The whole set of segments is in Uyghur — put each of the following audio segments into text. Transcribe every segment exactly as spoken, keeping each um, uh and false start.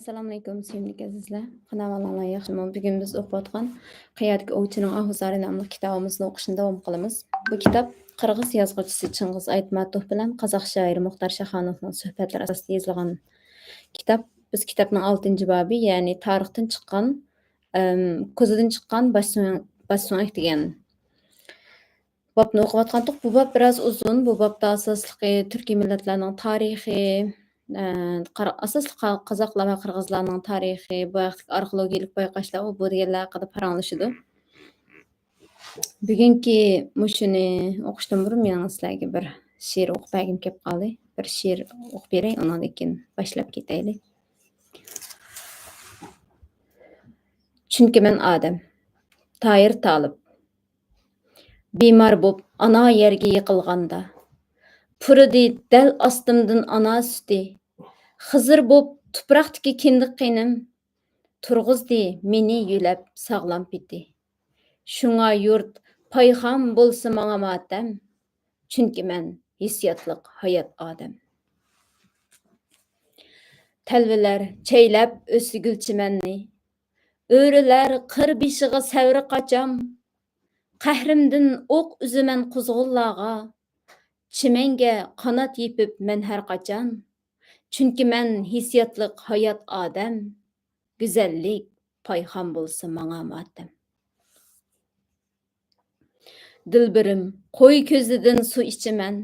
ئەسسالامۇئەلەيكۇم، سۆيۈملۈك ئەزىزلەر. قانداق ئەھۋالىڭلار، ياخشىمۇ؟ بۈگۈن بىز ئوقۇۋاتقان قەيەردىكى ئوۋچىنىڭ ئاھۇ زارى ناملىق كىتابىمىزنى ئوقۇشنى داۋام قىلىمىز. بۇ كىتاب قىرغىز يازغۇچىسى چىڭغىز ئايتماتوف بىلەن قازاق شائىرى مۇختار شاخانوفنىڭ سۆھبەتلىرى ئاساسىدا يېزىلغان كىتاب. بىز كىتابنىڭ ئالتىنچى بابى، يەنى تارىختىن چىققان، ئەم، كوزىدىن چىققان باش سۆڭ-، باش سۆڭەك دېگەن بابنى ئوقۇۋاتقانتۇق. بۇ باب بىراز ئۇزۇن. بۇ بابتا ئاساسلىقى تۈركىي مىللەتلەرنىڭ تارىخى، ئە، قارا-، ئاساسلىقى قا-، قازاقلار ۋە قىرغىزلارنىڭ تارىخى، بۇ ھەقتىكى ئارخېئولوگىيەلىك بايقاشلار، ئۇ بۇ دېگەنلەر ھەققىدە پاراڭلىشىدۇ. بۈگۈنكى مۇشۇنى ئوقۇشتىن بۇرۇن مېنىڭ سىلەرگە بىر شېئىر ئوقۇپ بەرگۈم كېلىپ قالدى. بىر شېئىر ئوقۇپ بېرەي، ئۇنىڭدىن كېيىن باشلاپ كېتەيلى. چۈنكى مەن ئادەم. تاھىر تالىپ. بىمار بوپ ئانا يەرگە يىقىلغاندا، پۇرىدى دەل ئاستىمدىن ئانا سۈتى. خىزىر بوپ تۇپراقتىكى كىندىك قېنىم، تۇرغۇزدى مېنى يۆلەپ ساغلام پېتى. شۇڭا يۇرت پايخام بولسا ماڭا ماتەم، چۈنكى مەن ھېسسىياتلىق ھايات ئادەم. تەلۋىلەر چەيلەپ ئۆسسە گۈلچىمەننى، ئۆرىلەر قىر بېشىغا سەۋرى قاچام. قەھرىمدىن ئوق ئۈزىمەن قۇزغۇنلارغا، چىمەنگە قانات يېپىپ مەن ھەر قاچان. چۈنكى مەن ھېسسىياتلىق ھايات ئادەم، گۈزەللىك پايخام بولسا ماڭا ماتەم. دىلبىرىم، قوي كۆزىدىن سۇ ئىچىمەن.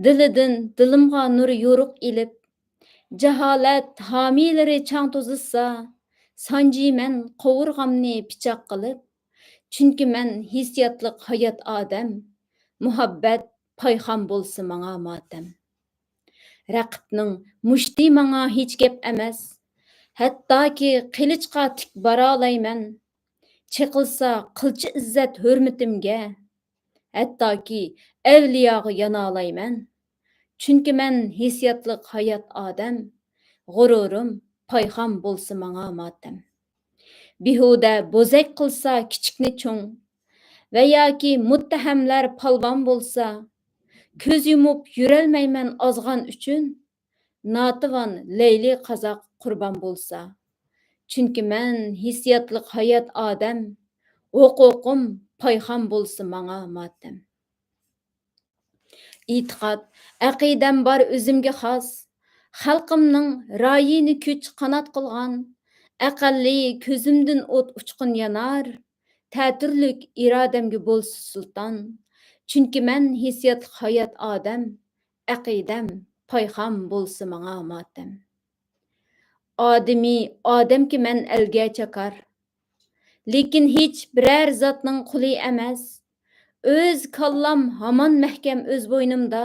دىلىدىن دىلىمغا نۇر يورۇق ئېلىپ، جاھالەت ھامىيلىرى چاڭ توزۇتسا، سانجىيمەن قوۋۇرغامنى پىچاق قىلىپ. چۈنكى مەن ھېسسىياتلىق ھايات ئادەم، مۇھەببەت پايخام بولسا ماڭا ماتەم. رەقىبنىڭ مۇشتى ماڭا ھېچ گەپ ئەمەس، ھەتتاكى قىلىچقا تىك بارالايمەن. چېقىلسا قىلچە ئىززەت ھۆرمىتىمگە، ھەتتاكى ئەۋلىياغا يانالايمەن. چۈنكى مەن ھېسسىياتلىق ھايات ئادەم، غۇرۇرۇم پايخام بولسا ماڭا ماتەم. بىھۇدە بوزەك قىلسا كىچىكنى چوڭ، ۋە ياكى مۇتتەھەملەر پالۋان بولسا، كۆز يۇمۇپ يۈرەلمەيمەن ئازغان ئۈچۈن، ناتىۋان لەيلى قازاق قۇربان بولسا. چۈنكى مەن ھېسسىياتلىق ھايات ئادەم، ھوقۇقۇم پايخام بولسا ماڭا ماتەم. ئېتىقاد، ئەقىدەم بار ئۆزۈمگە خاس، خەلقىمنىڭ رايىنى كۈچ قانات قىلغان، ئەقەللىي كۆزۈمدىن ئوت ئۇچقۇن يانار، تەتۈرلۈك ئىرادەمگە بولسا سۇلتان. چۈنكى مەن ھېسسىياتلىق ھايات ئادەم، ئەقىدەم پايخام بولسا ماڭا ماتەم. ئادىمىي ئادەمكى مەن ئەلگە چاكار، لېكىن ھېچ بىرەر زاتنىڭ قۇلى ئەمەس. ئۆز كاللام ھامان مەھكەم ئۆز بوينۇمدا.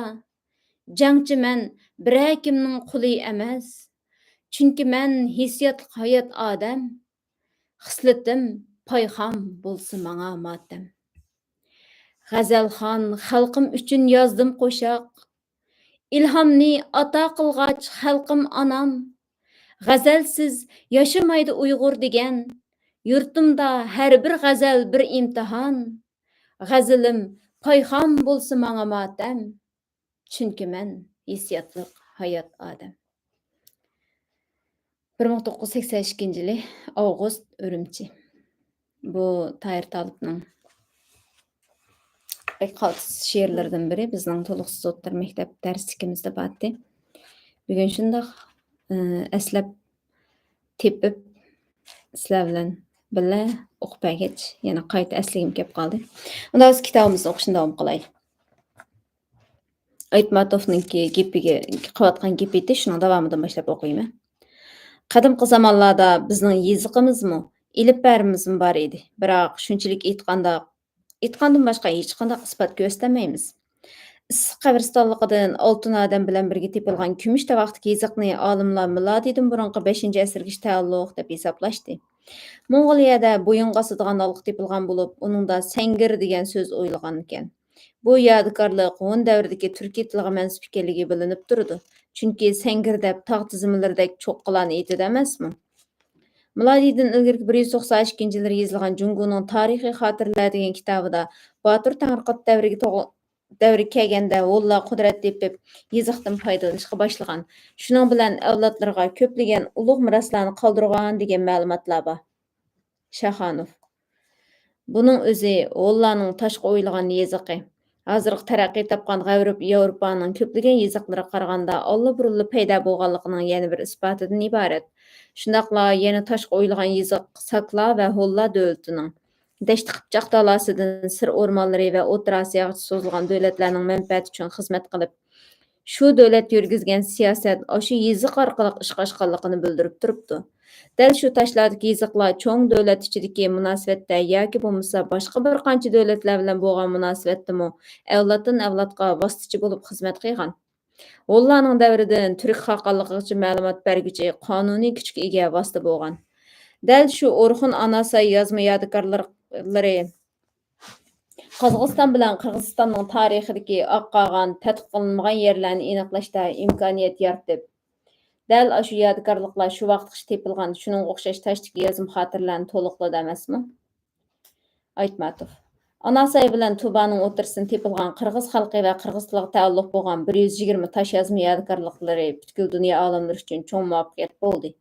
جەڭچى مەن، بىرەر كىمنىڭ قۇلى ئەمەس. چۈنكى مەن ھېسسىياتلىق ھايات ئادەم، خىسلىتىم پايخام بولسا ماڭا ماتەم. غەزەلخان خەلقىم ئۈچۈن يازدىم قوشاق، ئىلھامنى ئاتا قىلغاچ خەلقىم ئانام. غەزەلسىز ياشىمايدۇ ئۇيغۇر دېگەن، يۇرتۇمدا ھەر بىر غەزەل بىر ئىمتىھان. غەزىلىم پايخام بولسا ماڭا ماتەم، چۈنكى مەن ھېسسىياتلىق ھايات ئادەم. بىر مىڭ توققۇز يۈز سەكسەن ئىككىنچى يىلى، ئاۋغۇست، ئۈرۈمچى. بۇ تاھىر تالىپنىڭ بەك قالتىس شېئىرلىرىدىن بىرى. بىزنىڭ تولۇقسىز ئوتتۇرا مەكتەپ دەرسلىكىمىزدە بارتى. بۈگۈن شۇنداق، ئە، ئەسلەپ تېپىپ، سىلەر بىلەن بىللە ئوقۇپ بەرگەچ، يەنە قايتا ئەسلىگۈم كېلىپ قالدى. ئۇنداق بولسا كىتابىمىزنى ئوقۇشنى داۋام قىلايلى. ئايتماتوفنىڭكى گېپىگە، قىلىۋاتقان گېپى ئىدى، شۇنىڭ داۋامىدىن باشلاپ ئوقۇيمەن. قەدىمكى زامانلاردا بىزنىڭ يېزىقىمىزمۇ، ئېلىپبەرىمىزمۇ بار ئىدى. بىراق، شۇنچىلىك ئېيتقاندا، ئېيتقاندىن باشقا ھېچقانداق ئىسپات كۆرسىتەلمەيمىز. ئىسسىق قەبرىستانلىقىدىن ئالتۇن ئادەم بىلەن بىرگە تېپىلغان كۈمۈش تاۋاقتىكى يېزىقنى ئالىملار مىلادىدىن بۇرۇنقى بەشىنچى ئەسىرگىچە تەئەللۇق دەپ ھېسابلاشتى. موڭغۇلىيەدە بويۇنغا ئاسىدىغان ھالقا تېپىلغان بولۇپ، ئۇنىڭدا سەڭگىر دېگەن سۆز ئويۇلغانىكەن. بۇ يادىكارلىق ھون دەۋرىدىكى تۈركىي تىلغا مەنسۇپ ئىكەنلىكى بىلىنىپ تۇرىدۇ. چۈنكى سەڭگىر دەپ تاغ تىزمىلىرىدەك چوققىلارنى ئېيتىدۇ ئەمەسمۇ؟ مىلادىدىن ئىلگىرىكى بىر يۈز توقسان ئىككىنچى يىللىرى يېزىلغان جۇڭگونىڭ تارىخىي خاتىرىلەر دېگەن كىتابىدا باتۇر تەڭرىقات دەۋرىگە توغ-، دەۋرى كەلگەندە ھونلار قۇدرەت تېپىپ، يېزىقتىن پايدىلىنىشقا باشلىغان. شۇنىڭ بىلەن ئەۋلادلىرىغا كۆپلىگەن ئۇلۇغ مىراسلارنى قالدۇرغان دېگەن مەلۇماتلار بار. شاخانوف. بۇنىڭ ئۆزى ھونلارنىڭ تاشقا ئويۇلغان يېزىقى. ھازىرقى تەرەققىي تاپقان غەرب ياۋروپانىڭ كۆپلىگەن يېزىقلىرىغا قارىغاندا ئاللىبۇرۇنلا پەيدا بولغانلىقىنىڭ يەنە بىر ئىسپاتىدىن ئىبارەت. شۇنداقلا يەنە تاشقا ئويۇلغان يېزىق ساكلار ۋە ھونلار دۆلىتىنىڭ دەشتى-قىپچاق تالاسىدىن سىر ئورمانلىرى ۋە ئوتتۇرا ئاسىياغىچە سوزۇلغان دۆلەتلەرنىڭ مەنپەئەتى ئۈچۈن خىزمەت قىلىپ، شۇ دۆلەت يۈرگۈزگەن سىياسەت ئاشۇ يېزىق ئارقىلىق ئىشقا ئاشقانلىقىنى بىلدۈرۈپ تۇرۇپتۇ. دەل شۇ تاشلاردىكى يېزىقلار چوڭ دۆلەت ئىچىدىكى مۇناسىۋەتتە ياكى بولمىسا باشقا بىر قانچە دۆلەتلەر بىلەن بولغان مۇناسىۋەتتىمۇ ئەۋلادتىن ئەۋلادقا ۋاسىتىچى بولۇپ خىزمەت قىلغان. ھونلارنىڭ دەۋرىدىن تۈرك خاقانلىقىغىچە مەلۇمات بەرگۈچى قانۇنىي كۈچكە ئىگە ۋاسىتە بولغان. دەل شۇ ئورخۇن ئاناساي يازما يادىكارلىرى قازاقىستان بىلەن قىرغىزىستاننىڭ تارىخىدىكى ئاق قالغان، تەتقىق قىلىنمىغان يەرلەرنى ئېنىقلاشتا ئىمكانىيەت يارىتىپ، دەل ئاشۇ يادىكارلىقلار شۇ ۋاقىتقىچە تېپىلغان شۇنىڭغا ئوخشاش تاشتىكى يازما خاتىرىلەرنى تولۇقلىدى ئەمەسمۇ؟ ئايتماتوف. ئاناساي بىلەن تۇبانىڭ ئوتتۇرىسىدىن تېپىلغان قىرغىز خەلقى ۋە قىرغىز تىلىغا تەئەللۇق بولغان بىر يۈز يىگىرمە تاش يازما يادىكارلىقلىرى پۈتكۈل دۇنيا ئالىملىرى ئۈچۈن چوڭ مۇۋەپپەقىيەت بولدى.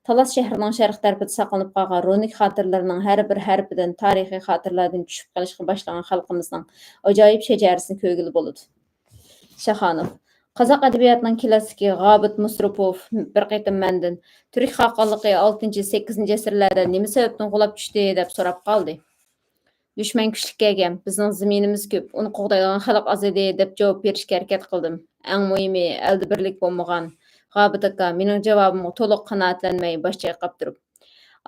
تالاس شەھىرىنىڭ شەرقىي تەرىپىدە ساقلىنىپ قالغان رۇنىك خاتىرىلىرىنىڭ ھەر بىر ھەرپىدىن تارىخىي خاتىرىلەردىن چۈشۈپ قېلىشقا باشلىغان خەلقىمىزنىڭ ئاجايىپ شەجەرىسىنى كۆرگىلى بولىدۇ. شاخانوف. قازاق ئەدەبىياتىنىڭ كىلاسسىكى غابىت مۇسرۇپوف بىر قېتىم مەندىن، «تۈرك خاقانلىقى ئالتىنچى، سەككىزىنچى ئەسىرلەردە نېمە سەۋەبتىن غۇلاپ چۈشتى؟» دەپ سوراپ قالدى. «دۈشمەن كۈچلۈك كەلگەن، بىزنىڭ زېمىنىمىز كۆپ، ئۇنى قوغدايدىغان خەلق ئاز ئىدى» دەپ جاۋاب بېرىشكە ھەرىكەت قىلدىم. «ئەڭ مۇھىمى، ئەلدە بىرلىك بولمىغان. غابىت ئاكا، مېنىڭ جاۋابىمغا تولۇق قانائەتلەنمەي باش چايقاپ تۇرۇپ،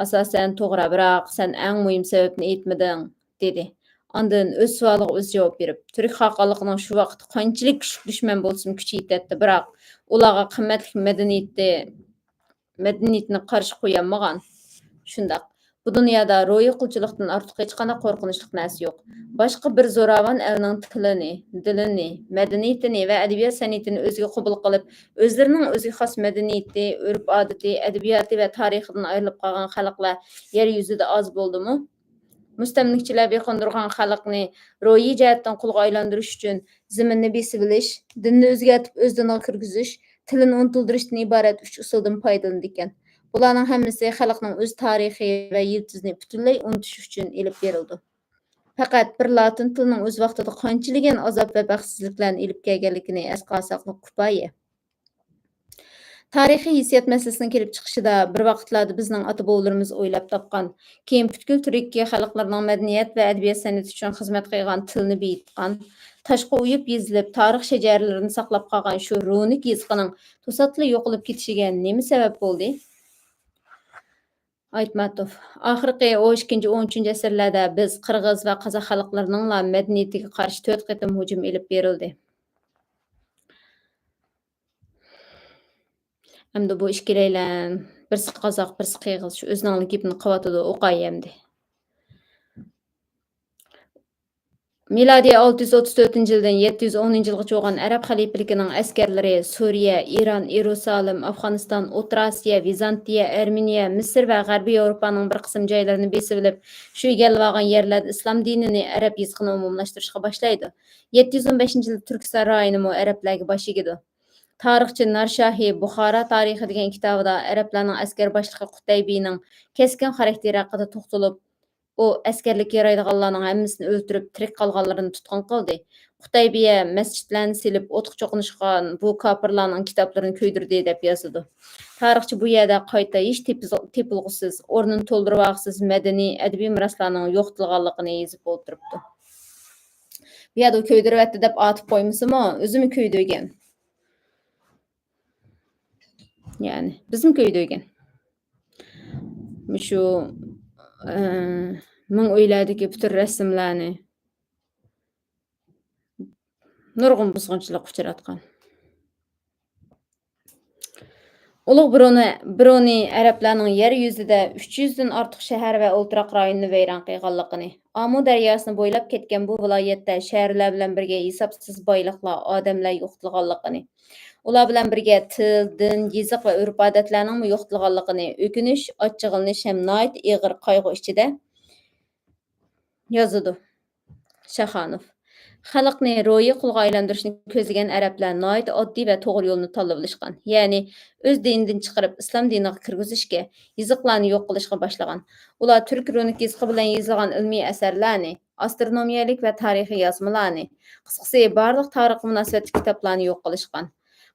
ئاساسەن توغرا، بىراق سەن ئەڭ مۇھىم سەۋەبنى ئېيتمىدىڭ» دېدى. ئاندىن ئۆز سوئالىغا ئۆزى جاۋاب بېرىپ، تۈرك خاقانلىقىنىڭ شۇ ۋاقىتتا قانچىلىك كۈچلۈك دۈشمەن بولسىمۇ كۈچى يېتەتتى، بىراق ئۇلارغا قىممەتلىك مەدەنىيىتى، مەدەنىيىتىنى قارشى قويالمىغان. شۇنداق. بۇ دۇنيادا روھىي قۇلچىلىقتىن ئارتۇق ھېچقانداق قورقۇنچلۇق نەرسە يوق. باشقا بىر زوراۋان ئەلنىڭ تىلىنى، دىلىنى، مەدەنىيىتىنى ۋە ئەدەبىيات سەنئىتىنى ئۆزىگە قوبۇل قىلىپ، ئۆزلىرىنىڭ ئۆزىگە خاس مەدەنىيىتى، ئۆرپ-ئادىتى، ئەدەبىياتى ۋە تارىخىدىن ئايرىلىپ قالغان خەلقلەر يەر يۈزىدە ئاز بولدىمۇ؟ مۇستەملىكىچىلەر بېقىندۇرغان خەلقنى روھىي جەھەتتىن قۇلغا ئايلاندۇرۇش ئۈچۈن زېمىننى بېسىۋېلىش، دىننى ئۆزگەرتىپ ئۆز دىنىغا كىرگۈزۈش، تىلىنى ئۇنتۇلدۇرۇشتىن ئىبارەت ئۈچ ئۇسۇلدىن پايدىلىنىدىكەن. بۇلارنىڭ ھەممىسى خەلقنىڭ ئۆز تارىخى ۋە يىلتىزىنى پۈتۈنلەي ئۇنتۇش ئۈچۈن ئېلىپ بېرىلىدۇ. پەقەت بىر لاتىن تىلىنىڭ ئۆز ۋاقتىدا قانچىلىگەن ئازاب ۋە بەختسىزلىكلەرنى ئېلىپ كەلگەنلىكىنى ئەسقە ئالساقلا كۇپايە. تارىخىي ھېسسىيات مەسىلىسىنىڭ كېلىپ چىقىشىدا بىر ۋاقىتلاردا بىزنىڭ ئاتا-بوۋىلىرىمىز ئويلاپ تاپقان، كېيىن پۈتكۈل تۈركىي خەلقلىرىنىڭ مەدەنىيەت ۋە ئەدەبىيات سەنئىتى ئۈچۈن خىزمەت قىلغان تىلنى بېيىتقان، تاشقا ئويۇپ يېزىلىپ، تارىخ شەجەرىلىرىنى ساقلاپ قالغان شۇ رۇنىك يېزىقىنىڭ توساتتىلا يوقىلىپ كېتىشىگە نېمە سەۋەب بولدى؟ ئايتماتوف. ئاخىرقى ئون ئىككىنچى، ئون ئۈچىنچى ئەسىرلەردە بىز قىرغىز ۋە قازاق خەلقلىرىنىڭلا مەدەنىيىتىگە قارشى تۆت قېتىم ھۇجۇم ئېلىپ بېرىلدى. ئەمدى بۇ ئىككىلەيلەن، بىرسى قازاق، بىرسى قىرغىز، شۇ ئۆزىنىڭلا گېپىنى قىلىۋاتىدۇ، ئوقاي ئەمدى. مىلادىي ئالتە يۈز ئوتتۇز تۆتىنچى يىلدىن يەتتە يۈز ئونىنچى يىلغىچە بولغان ئەرەب خەلىپىلىكىنىڭ ئەسكەرلىرى سۈرىيە، ئىران، ئىيرۇسالىم، ئافغانىستان، ئوتتۇرا ئاسىيا، ۋىزانتىيە، ئەرمېنىيە، مىسىر ۋە غەربىي ياۋروپانىڭ بىر قىسىم جايلىرىنى بېسىۋېلىپ، شۇ ئىگىلىۋالغان يەرلەردە ئىسلام دىنىنى، ئەرەب يېزىقىنى ئومۇملاشتۇرۇشقا باشلايدۇ. يەتتە يۈز ئون بەشىنچى يىلدا تۈركىستان رايونىمۇ ئەرەبلەرگە باش ئېگىدۇ. تارىخچى نارشاھى بۇخارا تارىخى دېگەن كىتابىدا ئەرەبلەرنىڭ ئەسكەر باشلىقى قۇتەيبىنىڭ كەسكىن خاراكتېرى ھەققىدە توختىلىپ، ئۇ ئەسكەرلىككە يارايدىغانلارنىڭ ھەممىسىنى ئۆلتۈرۈپ، تىرىك قالغانلىرىنى تۇتقۇن قىلدى. قۇتەيبىيە مەسچىتلەرنى سېلىپ، ئوتقا چوقۇنۇشقان بۇ كاپىرلارنىڭ كىتابلىرىنى كۆيدۈردى، دەپ يازىدۇ. تارىخچى بۇ يەردە قايتا ھېچ تېپىز-، تېپىلغۇسىز، ئورنىنى تولدۇرۇۋالغۇسىز مەدەنىي، ئەدەبىي مىراسلارنىڭ يوقىتىلغانلىقىنى يېزىپ ئولتۇرۇپتۇ. بۇ يەردە ئۇ كۆيدۈرۈۋەتتى دەپ ئاتىپ قويمىسىمۇ، ئۆزىمۇ كۆيدۈرگەن. يەنى، بىزمۇ كۆيدۈرگەن. مۇشۇ، ئە، مىڭ ئۆيلەردىكى پۈتۈن رەسىملەرنى نۇرغۇن بۇزغۇنچىلىققا ئۇچراتقان. ئۇلۇغ برۇنى، برۇنى ئەرەبلەرنىڭ يەر يۈزىدە ئۈچ يۈزدىن ئارتۇق شەھەر ۋە ئولتۇراق رايونىنى ۋەيران قىلغانلىقىنى، ئامۇ دەرياسىنى بويلاپ كەتكەن بۇ ۋىلايەتتە شەھەرلەر بىلەن بىرگە ھېسابسىز بايلىقلار، ئادەملەر يوقىتىلغانلىقىنى، ئۇلار بىلەن بىرگە تىل، دىن، يېزىق ۋە ئۆرپ-ئادەتلەرنىڭمۇ يوقىتىلغانلىقىنى ئۆكۈنۈش، ئاچچىقلىنىش ھەم ناھايىتى ئېغىر قايغۇ ئىچىدە يازىدۇ شاخانوف. خەلقنى روھىي قۇلغا ئايلاندۇرۇشنى كۆزلىگەن ئەرەبلەر ناھايىتى ئاددىي ۋە توغرا يولنى تاللىۋېلىشقان، يەنى ئۆز دىنىدىن چىقىرىپ، ئىسلام دىنىغا كىرگۈزۈشكە، يېزىقلارنى يوق قىلىشقا باشلىغان. ئۇلار تۈرك رۇنىك يېزىقى بىلەن يېزىلغان ئىلمىي ئەسەرلەرنى، ئاسترونومىيەلىك ۋە تارىخىي يازمىلارنى، قىسقىسى، بارلىق تارىخقا مۇناسىۋەتلىك كىتابلارنى يوق قىلىشقان.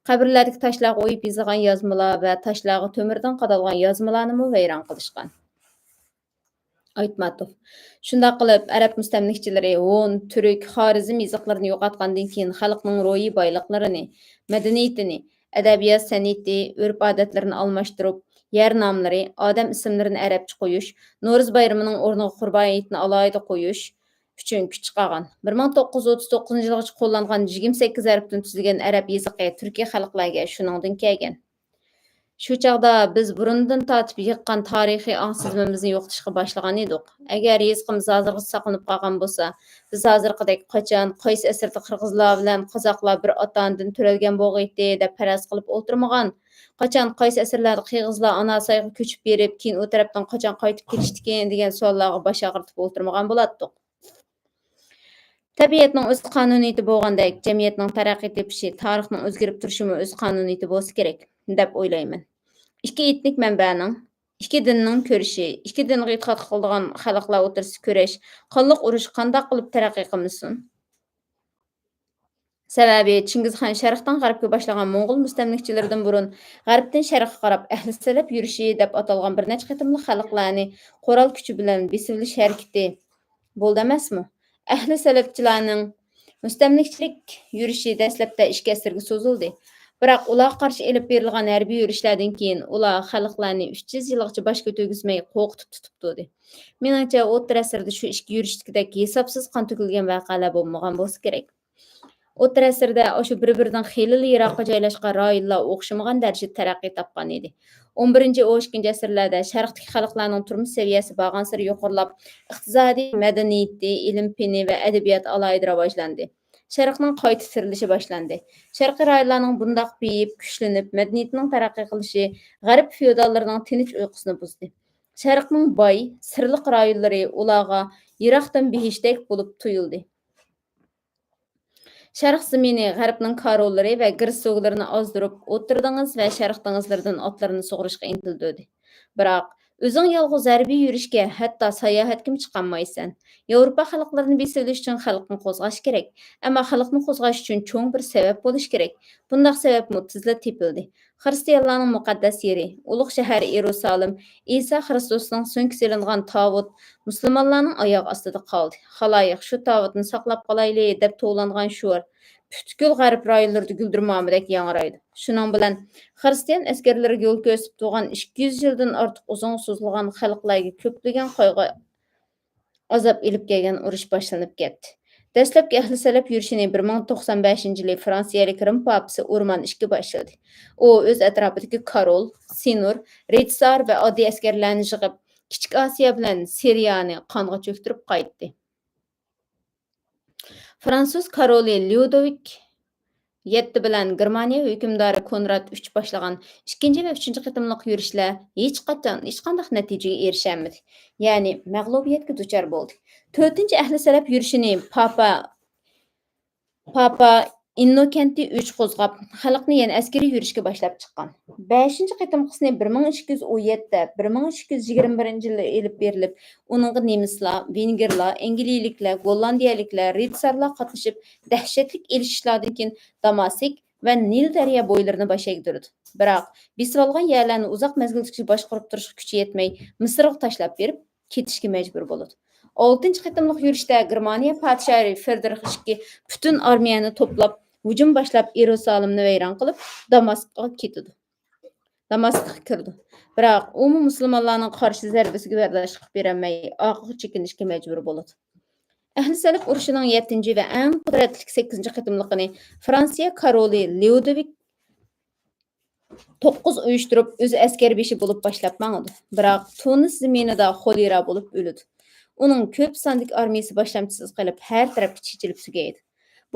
قەبرىلەردىكى تاشلارغا ئويۇپ يېزىلغان يازمىلار ۋە تاشلارغا تۆمۈردىن قادالغان يازمىلارنىمۇ ۋەيران قىلىشقان. ئايتماتوف. شۇنداق قىلىپ، ئەرەب مۇستەملىكىچىلىرى ھون، تۈرك، خارىزم يېزىقلىرىنى يوقاتقاندىن كېيىن، خەلقنىڭ روھىي بايلىقلىرىنى، مەدەنىيىتىنى، ئەدەبىيات سەنئىتى، ئۆرپ-ئادەتلىرىنى ئالماشتۇرۇپ، يەر ناملىرى، ئادەم ئىسىملىرىنى ئەرەبچە قويۇش، نورۇز بايرىمىنىڭ ئورنىغا قۇربان ھېيتنى ئالاھىدە قويۇش ئۈچۈن كۈچ چىقارغان. بىر مىڭ توققۇز يۈز ئوتتۇز توققۇزىنچى يىلغىچە قوللانغان يىگىرمە سەككىز ھەرپتىن تۈزۈلگەن ئەرەب يېزىقى تۈركىي خەلقلەرگە شۇنىڭدىن كەلگەن. شۇ چاغدا بىز بۇرۇندىن تارتىپ يىغقان تارىخىي ئاڭ-سېزىمىمىزنى يوقىتىشقا باشلىغان ئىدۇق. ئەگەر يېزىقىمىز ھازىرغىچە ساقلىنىپ قالغان بولسا، بىز ھازىرقىدەك قاچان، قايسى ئەسىردە قىرغىزلار بىلەن قازاقلار بىر ئاتا-ئانىدىن تۆرەلگەن بولغىيتتى دەپ پەرەز قىلىپ ئولتۇرمىغان. قاچان، قايسى ئەسىرلەردە قىرغىزلار ئاناسايغا كۆچۈپ بېرىپ، كېيىن ئۇ تەرەپتىن قاچان قايتىپ كېلىشتىكىن دېگەن سوئاللارغا باش ئاغرىتىپ ئولتۇرمىغان بولاتتۇق. تەبىئەتنىڭ ئۆز قانۇنىيىتى بولغاندەك، جەمئىيەتنىڭ تەرەققىي تېپىشى، تارىخنىڭ ئۆزگىرىپ تۇرۇشىمۇ ئۆز قانۇنىيىتى بولسا كېرەك، دەپ ئويلايمەن. ئىككى ئېتنىك مەنبەنىڭ، ئىككى دىننىڭ كۈرىشى، ئىككى دىنغا ئېتىقاد قىلىدىغان خەلقلەر ئوتتۇرىسىدا كۈرەش، قانلىق ئۇرۇش قانداق قىلىپ تەرەققىي قىلمىسۇن؟ سەۋەبى، چىڭگىزخان شەرقتىن غەربكە باشلىغان موڭغۇل مۇستەملىكىچىلىرىدىن بۇرۇن، غەربتىن شەرققە قاراپ ئەھلى سەلەپ يۈرۈشى دەپ ئاتالغان بىر نەچچە قېتىملىق خەلقلەرنى قورال كۈچى بىلەن بېسىۋېلىش ھەرىكىتى بولدى ئەمەسمۇ؟ ئەھلى سەلەپچىلەرنىڭ مۇستەملىكىچىلىك يۈرۈشى دەسلەپتە ئىككى ئەسىرگە سوزۇلدى. بىراق ئۇلارغا قارشى ئېلىپ بېرىلغان ھەربىي يۈرۈشلەردىن كېيىن، ئۇلار خەلقلەرنى ئۈچ يۈز يىلغىچە باش كۆتۈرگۈزمەي قورقۇتۇپ تۇتۇپ تۇردى. مېنىڭچە، ئوتتۇرا ئەسىردە شۇ ئىككى يۈرۈشتىكىدەك ھېسابسىز قان تۆكۈلگەن ۋەقەلەر بولمىغان بولسا كېرەك. ئوتتۇرا ئەسىردە ئاشۇ بىر-بىرىدىن خېلىلا يىراققا جايلاشقان رايونلار ئوخشىمىغان دەرىجىدە تەرەققىي تاپقان ئىدى. ئون بىرىنچى، ئون ئىككىنچى ئەسىرلەردە شەرقتىكى خەلقلەرنىڭ تۇرمۇش سەۋىيەسى بارغانسېرى يۇقىرىلاپ، ئىقتىسادىي، مەدەنىيىتى، ئىلىم-پېنى ۋە ئەدەبىياتى ئالاھىدە راۋاجلاندى. شەرقنىڭ قايتا تىرىلىشى باشلاندى. شەرقىي رايونلارنىڭ بۇنداق بېيىپ، كۈچلىنىپ، مەدەنىيىتىنىڭ تەرەققىي قىلىشى غەرب فېئوداللىرىنىڭ تىنچ ئۇيقۇسىنى بۇزدى. شەرقنىڭ باي، سىرلىق رايونلىرى ئۇلارغا يىراقتىن بېھىشتەك بولۇپ تۇيۇلدى. شەرق زېمىنى غەربنىڭ كارۋانلىرى ۋە گىرسوگلىرىنى ئازدۇرۇپ، ئوتتۇرا دېڭىز ۋە شەرق دېڭىزلىرىدىن ئاتلىرىنى سۇغۇرۇشقا ئىنتىلدۈردى. بىراق، ئۆزۈڭ يالغۇز ھەربىي يۈرۈشكە، ھەتتا ساياھەتكىمۇ چىقالمايسەن. ياۋروپا خەلقلىرىنى بېسىۋېلىش ئۈچۈن خەلقنى قوزغاش كېرەك. ئەمما خەلقنى قوزغاش ئۈچۈن چوڭ بىر سەۋەب بولۇشى كېرەك. بۇنداق سەۋەبمۇ تېزلا تېپىلدى. خىرىستىيانلارنىڭ مۇقەددەس يېرى، ئۇلۇغ شەھەر ئىيېرۇسالىم، ئىسا خىرىستوسنىڭ سۆڭىكى سېلىنغان تاۋۇت مۇسۇلمانلارنىڭ ئايىغى ئاستىدا قالدى. خالايىق، شۇ تاۋۇتنى ساقلاپ قالايلى، دەپ توۋلانغان شوئار پۈتكۈل غەرب رايونلىرىدا گۈلدۈرمامىدەك ياڭرايدۇ. شۇنىڭ بىلەن خىرىستىيان ئەسكەرلىرىگە يول كۆرسىتىپ تۇرغان ئىككى يۈز يىلدىن ئارتۇق ئۇزۇنغا سوزۇلغان خەلقلەرگە كۆپلىگەن قايغۇ، ئازاب ئېلىپ كەلگەن ئۇرۇش باشلىنىپ كەتتى. دەسلەپكى ئەھلى سەلەپ يۈرۈشىنى بىر مىڭ توقسان بەشىنچى يىلى فرانسىيەلىك رىم پاپىسى ئۇرمان ئىككى باشلىدى. ئۇ ئۆز ئەتراپىدىكى كارول، سىنۇر، رىتسار ۋە ئاددىي ئەسكەرلەرنى يىغىپ، كىچىك ئاسىيا بىلەن سىرىيانى قانغا چۆكتۈرۈپ قايتتى. فرانسۇز كارولى ليۇدوۋىك يەتتە بىلەن گېرمانىيە ھۆكۈمدارى كونراد ئۈچ باشلىغان ئىككىنچى ۋە ئۈچىنچى قېتىملىق يۈرۈشلەر ھېچقاچان ھېچقانداق نەتىجىگە ئېرىشەلمىدى، يەنى مەغلۇبىيەتكە دۇچار بولدى. تۆتىنچى ئەھلى سەلەپ يۈرۈشىنى پاپا، پاپا ئىننوكېنتى ئۈچ قوزغاپ، خەلقنى يەنە ئەسكىرىي يۈرۈشكە باشلاپ چىققان. بەشىنچى قېتىمقىسىنى بىر مىڭ ئىككى يۈز ئون يەتتە، بىر مىڭ ئىككى يۈز يىگىرمە بىرىنچى يىلى ئېلىپ بېرىلىپ، ئۇنىڭغا نېمىسلار، ۋېنگىرلار، ئەنگلىيەلىكلەر، گوللاندىيەلىكلەر، رىتسارلار قاتنىشىپ، دەھشەتلىك ئېلىشىشلاردىن كېيىن داماسك ۋە نىل دەريا بويلىرىنى باش ئەگدۈرىدۇ. بىراق، بېسىۋالغان يەرلەرنى ئۇزاق مەزگىلگىچە باشقۇرۇپ تۇرۇشقا كۈچى يەتمەي، مىسىرغا تاشلاپ بېرىپ، كېتىشكە مەجبۇر بولىدۇ. ئالتىنچى قېتىملىق يۈرۈشتە گېرمانىيە پادىشاھى فىردرىخ ئىككى پۈتۈن ئارمىيەنى توپلاپ، ھۇجۇم باشلاپ، ئىيېرۇسالىمنى ۋەيران قىلىپ، داماسققا كېتىدۇ. داماسققا كىرىدۇ. بىراق، ئۇمۇ مۇسۇلمانلارنىڭ قارشى زەربىسىگە بەرداشلىق بېرەلمەي، ئارقىغا چېكىنىشكە مەجبۇر بولىدۇ. ئەھلى سەلەپ ئۇرۇشىنىڭ يەتتىنچى ۋە ئەڭ قۇدرەتلىك سەككىزىنچى قېتىملىقىنى فرانسىيە كارولى ليۇدوۋىك توققۇز ئۇيۇشتۇرۇپ، ئۆزى ئەسكەر بېشى بولۇپ باشلاپ ماڭىدۇ. بىراق، تۇنىس زېمىنىدا خولېرا بولۇپ ئۆلىدۇ. ئۇنىڭ كۆپ ساندىكى ئارمىيىسى باشلامچىسىز قېلىپ، ھەر تەرەپكە چېچىلىپ تۈگەيدۇ.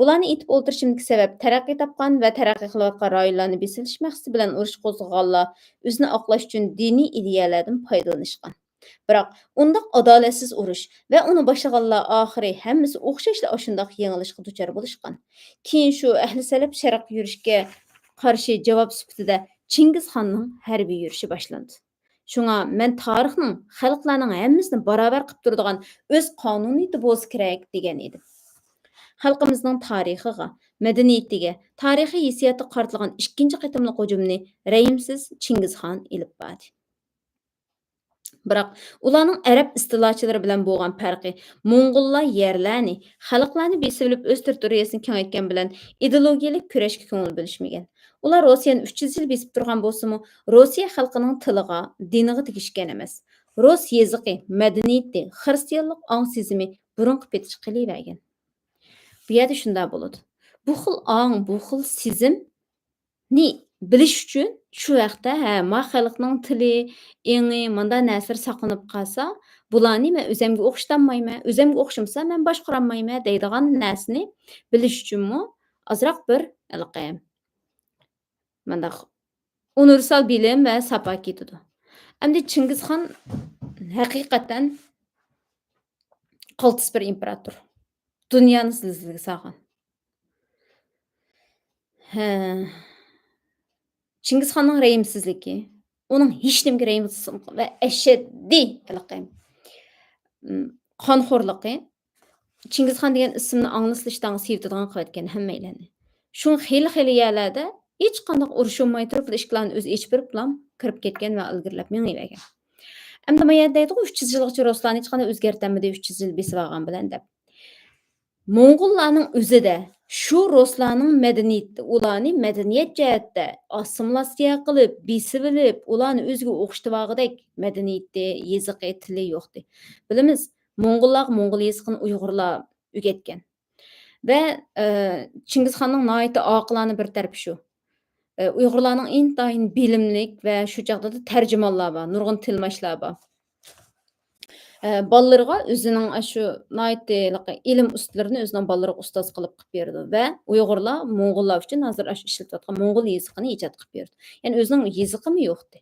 بۇلارنى ئېيتىپ ئولتۇرۇشۇمدىكى سەۋەب، تەرەققىي تاپقان ۋە تەرەققىي قىلىۋاتقان رايونلارنى بېسىۋېلىش مەقسىتى بىلەن ئۇرۇش قوزغىغانلار ئۆزىنى ئاقلاش ئۈچۈن دىنىي ئىدىيەلەردىن پايدىلىنىشقان. بىراق ئۇنداق ئادالەتسىز ئۇرۇش ۋە ئۇنى باشلىغانلار ئاخىرى ھەممىسى ئوخشاشلا ئاشۇنداق يېڭىلىشقا دۇچار بولۇشقان. كېيىن شۇ ئەھلى سەلەپ شەرققە يۈرۈشكە قارشى جاۋاب سۈپىتىدە چىڭگىزخاننىڭ ھەربىي يۈرۈشى باشلاندى. شۇڭا مەن تارىخنىڭ خەلقلەرنىڭ ھەممىسىنى باراۋەر قىلىپ تۇرىدىغان ئۆز قانۇنىيىتى بولسا كېرەك دېگەن ئىدىم. خەلقىمىزنىڭ تارىخىغا، مەدەنىيىتىگە، تارىخىي ھېسسىياتىغا قارىتىلغان ئىككىنچى قېتىملىق ھۇجۇمنى رەھىمسىز چىڭگىزخان ئېلىپ باردى. بىراق ئۇلارنىڭ ئەرەب ئىستىلاچىلىرى بىلەن بولغان پەرقى، موڭغۇللار يەرلەرنى، خەلقلەرنى بېسىۋېلىپ ئۆز تېررىتورىيەسىنى كېڭەيتكەن بىلەن ئىدېئولوگىيەلىك كۈرەشكە كۆڭۈل بۆلۈشمىگەن. ئۇلار روسىيەنى ئۈچ يۈز يىل بېسىپ تۇرغان بولسىمۇ، روسىيە خەلقىنىڭ تىلىغا، دىنىغا تېگىشكەن ئەمەس. رۇس يېزىقى، مەدەنىيىتى، خىرىستىيانلىق ئاڭ سېزىمى بۇرۇنقى پېتىچە قېلىۋەرگەن. بۇ يەردە شۇنداق بولىدۇ. بۇ خىل ئاڭ، بۇ خىل سېزىمنى بىلىش ئۈچۈن شۇ ۋاقىتتا، ھە، ما خەلقنىڭ تىلى، ئېڭى، ماندا نەرسىلەر ساقلىنىپ قالسا، بۇلارنى مەن ئۆزەمگە ئوخشىتالمايمەن، ئۆزەمگە ئوخشىمىسا مەن باشقۇرالمايمەن دەيدىغان نەرسىنى بىلىش ئۈچۈنمۇ ئازراق بىر ھېلىقى مانداق ئۇنىۋېرسال بىلىم ۋە ساپا كېتىدۇ. ئەمدى چىڭگىزخان ھەقىقەتەن قالتىس بىر ئىمپېراتور. دۇنيانى زىلزىلىگە سالغان. ھە. چىڭگىزخاننىڭ رەھىمسىزلىكى، ئۇنىڭ ھېچنېمىگە رەھىمسىزلىكى ۋە ئەشەددىي ھېلىقى، م، قانخورلۇقى چىڭگىزخان دېگەن ئىسىمنى ئاڭلىسىلا ئىشتانغا سىۋىتىدىغان قىلىۋەتكەن ھەممەيلەننى. شۇڭا خېلى-خېلى يەرلەردە ھېچقانداق ئۇرۇش بولماي تۇرۇپلا ئىشىكلەرنى ئۆزى ئېچىپ بېرىپلا كىرىپ كەتكەن ۋە ئىلگىرىلەپ مېڭىۋەرگەن. ئەمدى ما يەردە دەيدىغۇ، ئۈچ يۈز يىلغىچە رۇسلارنى ھېچقانداق ئۆزگەرتەلمىدى، ئۈچ يۈز يىل بېسىۋالغان بىلەن دەپ. موڭغۇللارنىڭ ئۆزىدە شۇ رۇسلارنىڭ مەدەنىيىتى، ئۇلارنى مەدەنىيەت جەھەتتە ئاسسىمىلياتسىيە قىلىپ، بېسىۋېلىپ، ئۇلارنى ئۆزىگە ئوخشىتىۋالغۇدەك مەدەنىيىتى، يېزىقى، تىلى يوقتى. بىلىمىز، موڭغۇللارغا موڭغۇل يېزىقىنى ئۇيغۇرلار ئۆگەتكەن. ۋە، ئە، چىڭگىزخاننىڭ ناھايىتى ئاقىلانە بىر تەرىپى شۇ. ئە، ئۇيغۇرلارنىڭ ئىنتايىن بىلىملىك ۋە شۇ چاغدا تەرجىمانلار بار، نۇرغۇن تىلماشلار بار. ئە، بالىلىرىغا ئۆزىنىڭ ئاشۇ ناھايىتى ھېلىقى ئىلىم ئۇستىلىرىنى ئۆزىنىڭ بالىلىرىغا ئۇستاز قىلىپ قىلىپ بېرىدۇ ۋە ئۇيغۇرلار موڭغۇللار ئۈچۈن ھازىر ئاشۇ ئىشلىتىۋاتقان موڭغۇل يېزىقىنى ئىجاد قىلىپ بېرىدۇ. يەنى ئۆزىنىڭ يېزىقىمۇ يوقتى.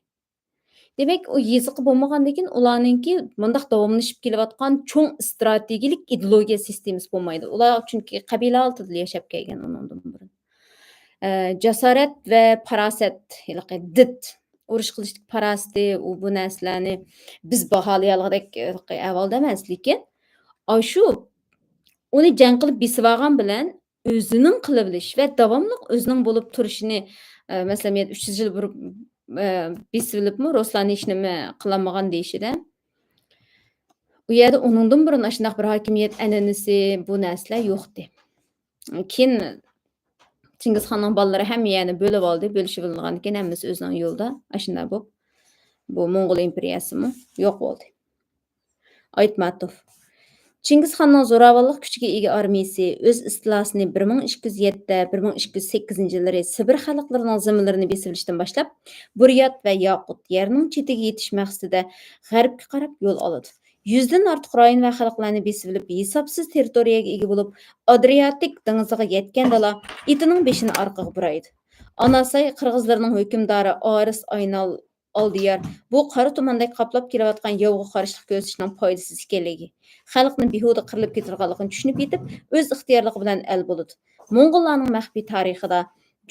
دېمەك، ئۇ يېزىقى بولمىغاندىن كېيىن ئۇلارنىڭكى مۇنداق داۋاملىشىپ كېلىۋاتقان چوڭ ئىستراتېگىيەلىك ئىدېئولوگىيە سىستېمىسى بولمايدۇ. ئۇلار چۈنكى قەبىلە ھالىتىدە ياشاپ كەلگەن ئۇنىڭدىن بۇرۇن. ئە، جاسارەت ۋە پاراسەت، ھېلىقى دىت، ئۇرۇش قىلىشتىكى پاراسىتى، ئۇ بۇ نەرسىلەرنى بىز باھالىيالىغۇدەك ھېلىقى ئەھۋالدا ئەمەس. لېكىن ئاشۇ ئۇنى جەڭ قىلىپ بېسىۋالغان بىلەن ئۆزىنىڭ قىلىۋېلىش ۋە داۋاملىق ئۆزىنىڭ بولۇپ تۇرۇشىنى، ئە، مەسىلەن، يەنە ئۈچ يۈز يىل بۇرۇن، ئە، بېسىۋېلىپمۇ رۇسلارنى ھېچنېمە قىلالمىغان دېيىشىدە، ئۇ يەردە ئۇنىڭدىن بۇرۇن ئاشۇنداق بىر ھاكىمىيەت ئەنئەنىسى، بۇ نەرسىلەر يوقتى. كېيىن چىڭگىزخاننىڭ بالىلىرى ھەممە يەرنى بۆلۈۋالدى، بۆلۈشۈۋېلىنغاندىن كېيىن ھەممىسى ئۆزىنىڭ يولىدا، ئاشۇنداق بولۇپ، بۇ موڭغۇل ئىمپېرىيەسىمۇ يوق بولدى. ئايتماتوف. چىڭگىزخاننىڭ زوراۋانلىق كۈچىگە ئىگە ئارمىيىسى ئۆز ئىستىلاسىنى بىر مىڭ ئىككى يۈز يەتتە، بىر مىڭ ئىككى يۈز سەككىزىنچى يىللىرى سىبىر خەلقلىرىنىڭ زېمىنلىرىنى بېسىۋېلىشتىن باشلاپ، بۇريات ۋە ياقۇت يەرنىڭ چېتىگە يېتىش مەقسىتىدە غەربكە قاراپ يول ئالىدۇ. يۈزدىن ئارتۇق رايون ۋە خەلقلەرنى بېسىۋېلىپ، ھېسابسىز تېررىتورىيەگە ئىگە بولۇپ، ئادرىياتىك دېڭىزىغا يەتكەندىلا ئېتىنىڭ بېشىنى ئارقىغا بۇرايدۇ. ئاناساي قىرغىزلىرىنىڭ ھۆكۈمدارى ئارىس ئاينال ئالدىيار بۇ قارا تۇماندەك قاپلاپ كېلىۋاتقان ياۋغا قارشىلىق كۆرسىتىشنىڭ پايدىسىز ئىكەنلىكى، خەلقنى بىھۇدە قىرىلىپ كېتىدىغانلىقىنى چۈشىنىپ يېتىپ، ئۆز ئىختىيارلىقى بىلەن ئەل بولىدۇ. موڭغۇللارنىڭ مەخپىي تارىخىدا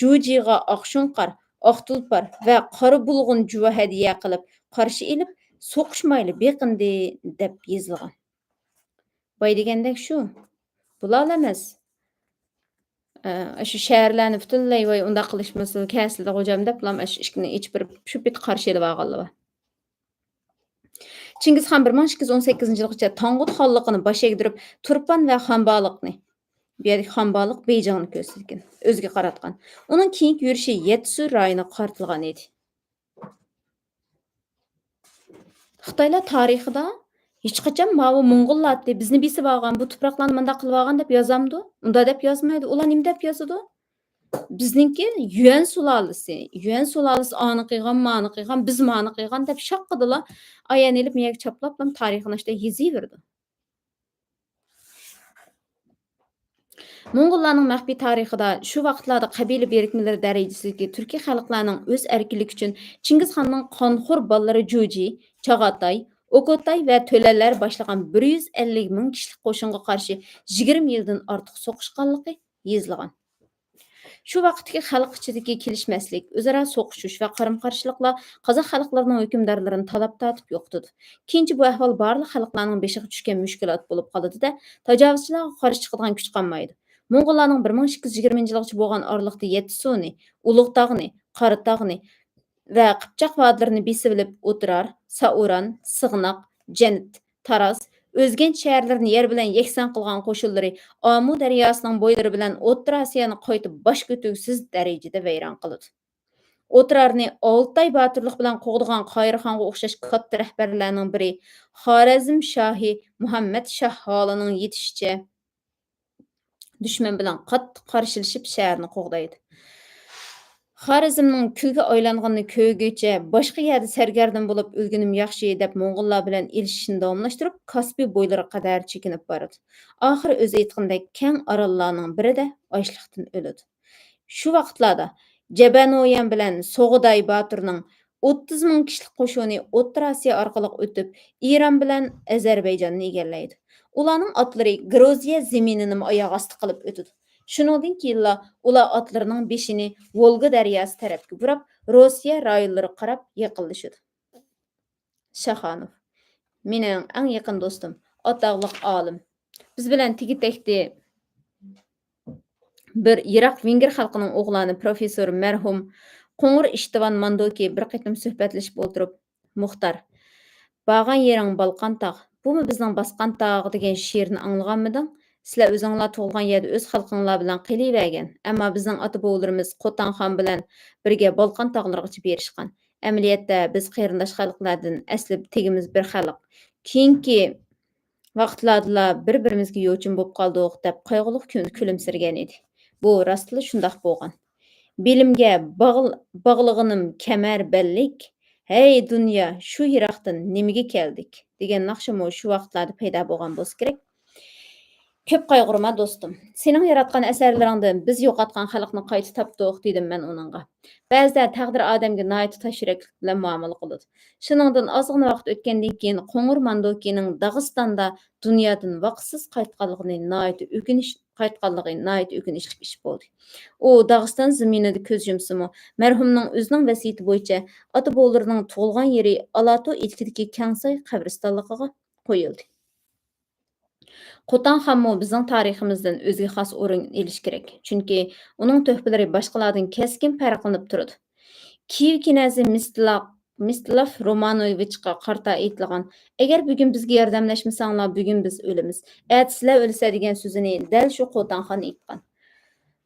جۇجىغا ئاق شۇڭقار، ئاق تۇلپار ۋە قارا بۇلغۇن جۇۋا ھەدىيە قىلىپ، قارشى ئېلىپ، سوقۇشمايلى بېقىندى، دەپ يېزىلغان. باي دېگەندەك شۇ. بۇلارلا ئەمەس. ئە، شۇ شەھەرلەرنى پۈتۈنلەي، ۋاي، ئۇنداق قىلىشمىسىلا كەلسىلە خوجام دەپ، بۇلار ئاشۇ ئىشىكنى ئېچىپ بېرىپ، شۇ پېتى قارشى ئېلىۋالغانلار بار. چىڭگىزخان بىر مىڭ ئىككى يۈز ئون سەككىزىنچى يىلغىچە تاڭغۇت خانلىقىنى باش ئەگدۈرۈپ، تۇرپان ۋە خانبالىقنى، بۇ يەردىكى خانبالىق بېيجىڭنى كۆرسىتىدىكەن، ئۆزىگە قاراتقان. ئۇنىڭ كېيىنكى يۈرۈشى يەتتىسۇ رايونىغا قارىتىلغان ئىدى. خىتايلار تارىخىدا ھېچقاچان ماۋۇ موڭغۇللار ئاتتى، بىزنى بېسىۋالغان، بۇ تۇپراقلارنى مانداق قىلىۋالغان دەپ يازامدۇ؟ ئۇنداق دەپ يازمايدۇ. ئۇلار نېمە دەپ يازىدۇ؟ بىزنىڭكى يۈەن سۇلالىسى، يۈەن سۇلالىسى ئانى قىلغان، مانى قىلغان، بىز مانى قىلغان دەپ شاققىدىلا ئايەن ئېلىپ مېيەگە چاپلاپلا تارىخىنى ئاشۇنداق يېزىۋېرىدۇ. موڭغۇللارنىڭ مەخپىي تارىخىدا شۇ ۋاقىتلاردا قەبىلە بىرىكمىلىرى دەرىجىسىدىكى تۈركىي خەلقلەرنىڭ ئۆز ئەركىنلىكى ئۈچۈن چىڭگىزخاننىڭ قانخور بالىلىرى جۇجى، چاغاتاي، ئوكوتاي ۋە تۆلەنلەر باشلىغان بىر يۈز ئەللىك مىڭ كىشىلىك قوشۇنغا قارشى يىگىرمە يىلدىن ئارتۇق سوقۇشقانلىقى يېزىلغان. شۇ ۋاقىتتىكى خەلق ئىچىدىكى كېلىشمەسلىك، ئۆزئارا سوقۇشۇش ۋە قارىمۇقارشىلىقلار قازاق خەلقلىرىنىڭ ھۆكۈمدارلىرىنى تالاپ-تارتىپ يوقىتىدۇ. كېيىنچە بۇ ئەھۋال بارلىق خەلقلەرنىڭ بېشىغا چۈشكەن مۈشكۈلات بولۇپ قالىدۇ-دە، تاجاۋۇزچىلارغا قارشى چىقىدىغان كۈچ قالمايدۇ. موڭغۇللارنىڭ بىر مىڭ ئىككى يۈز يىگىرمىنچى يىلغىچە بولغان ئارىلىقتا يەتتىسۇنى، ئۇلۇغتاغنى، قاراتاغنى ۋە قىپچاق ۋادىلىرىنى بېسىۋېلىپ، ئوترار، سائۇران، سىغناق، جەنت، تاراز، ئۆزگەنت شەھەرلىرىنى يەر بىلەن يەكسان قىلغان قوشۇنلىرى ئامۇ دەرياسىنىڭ بويلىرى بىلەن ئوتتۇرا ئاسىيانى قايتا باش كۆتۈرگۈسىز دەرىجىدە ۋەيران قىلىدۇ. ئوترارنى ئالتاي باتۇرلۇق بىلەن قوغدىغان قاھىرخانغا ئوخشاش كاتتا رەھبەرلەرنىڭ بىرى خارەزم شاھى مۇھەممەد شاھالىنىڭ يېتىشىچە دۈشمەن بىلەن قاتتىق قارشىلىشىپ شەھەرنى قوغدايدۇ. خارەزمنىڭ كۈلگە ئايلانغىنىنى كۆرگۈچە، باشقا يەردە سەرگەردان بولۇپ ئۆلگىنىم ياخشى دەپ موڭغۇللار بىلەن ئېلىشىشنى داۋاملاشتۇرۇپ، كاسپىي بويلىرىغا قەدەر چېكىنىپ بارىدۇ. ئاخىرى ئۆزى ئېيتقىنىدەك كەڭ ئاراللارنىڭ بىرىدە ئاچلىقتىن ئۆلىدۇ. شۇ ۋاقىتلاردا جەبەنويەن بىلەن سوغۇداي باتۇرنىڭ ئوتتۇز مىڭ كىشىلىك قوشۇنى ئوتتۇرا ئاسىيا ئارقىلىق ئۆتۈپ، ئىران بىلەن ئەزەربەيجاننى ئىگىلەيدۇ. ئۇلارنىڭ ئاتلىرى گرۇزىيە زېمىنىنىمۇ ئاياغ ئاستى قىلىپ ئۆتىدۇ. شۇنىڭدىن كېيىنلا ئۇلار ئاتلىرىنىڭ بېشىنى ۋولگا دەرياسى تەرەپكە بۇراپ، روسىيە رايونلىرىغا قاراپ يېقىنلىشىدۇ. شاخانوف، مېنىڭ ئەڭ يېقىن دوستۇم، ئاتاقلىق ئالىم، بىز بىلەن تېگى-تەكتى بىر يىراق ۋېنگىر خەلقىنىڭ ئوغلانى پروفېسسور مەرھۇم قوڭۇر ئىشتىۋان ماندوكى بىر قېتىم سۆھبەتلىشىپ ئولتۇرۇپ، مۇختار، بارغان يېرىڭ بالقان تاغ، بۇمۇ بىزنىڭ باسقان تاغ دېگەن شېئىرنى ئاڭلىغانمىدىڭ؟ سىلەر ئۆزۈڭلار تۇغۇلغان يەردە ئۆز خەلقىڭلار بىلەن قېلىۋەرگەن، ئەمما بىزنىڭ ئاتا-بوۋىلىرىمىز قوتانخان بىلەن بىرگە بالقان تاغلىرىغىچە بېرىشقان. ئەمەلىيەتتە بىز قېرىنداش خەلقلەردىن ئەسلى تېگىمىز بىر خەلق. كېيىنكى ۋاقىتلاردىلا بىر-بىرىمىزگە يوچۇن بولۇپ قالدۇق دەپ قايغۇلۇق كۈ-، كۈلۈمسىرىگەن ئىدى. بۇ راستلا شۇنداق بولغان. بېلىمگە باغل-، باغلىغىنىم كەمەر بەللىك، ھەي دۇنيا، شۇ يىراقتىن نېمىگە كەلدىك؟ دېگەن ناخشىمۇ شۇ ۋاقىتلاردا پەيدا بولغان بولسا كېرەك. كۆپ قايغۇرما، دوستۇم. سېنىڭ ياراتقان ئەسەرلىرىڭدىن بىز يوقاتقان خەلقنى قايتا تاپتۇق، دېدىم مەن ئۇنىڭغا. بەزىدە تەقدىر ئادەمگە ناھايىتى تاش يۈرەكلىك بىلەن مۇئامىلە قىلىدۇ. شۇنىڭدىن ئازغىنە ۋاقىت ئۆتكەندىن كېيىن، قوڭۇر ماندوكىنىڭ داغىستاندا دۇنيادىن ۋاقىتسىز قايتقانلىقىنى ناھايىتى ئۆكۈنۈش-، قايتقانلىقى ناھايىتى ئۆكۈنۈشلۈك ئىش بولدى. ئۇ داغىستان زېمىنىدا كۆز يۇمسىمۇ، مەرھۇمنىڭ ئۆزىنىڭ ۋەسىيىتى بويىچە ئاتا-بوۋىلىرىنىڭ تۇغۇلغان يېرى ئالاتو ئىلكىدىكى كەڭساي قەبرىستانلىقىغا قويۇلدى. قوتانخانمۇ بىزنىڭ تارىخىمىزدىن ئۆزىگە خاس ئورۇن ئېلىشى كېرەك، چۈنكى ئۇنىڭ تۆھپىلىرى باشقىلاردىن كەسكىن پەرقلىنىپ تۇرىدۇ. كىيېۋ كىنەزى مىستلا-، مىستلاف رومانوۋىچقا قارىتا ئېيتىلغان، «ئەگەر بۈگۈن بىزگە ياردەملەشمىسەڭلار، بۈگۈن بىز ئۆلىمىز، ئەتە سىلەر ئۆلىسە» دېگەن سۆزىنى دەل شۇ قوتانخان ئېيتقان.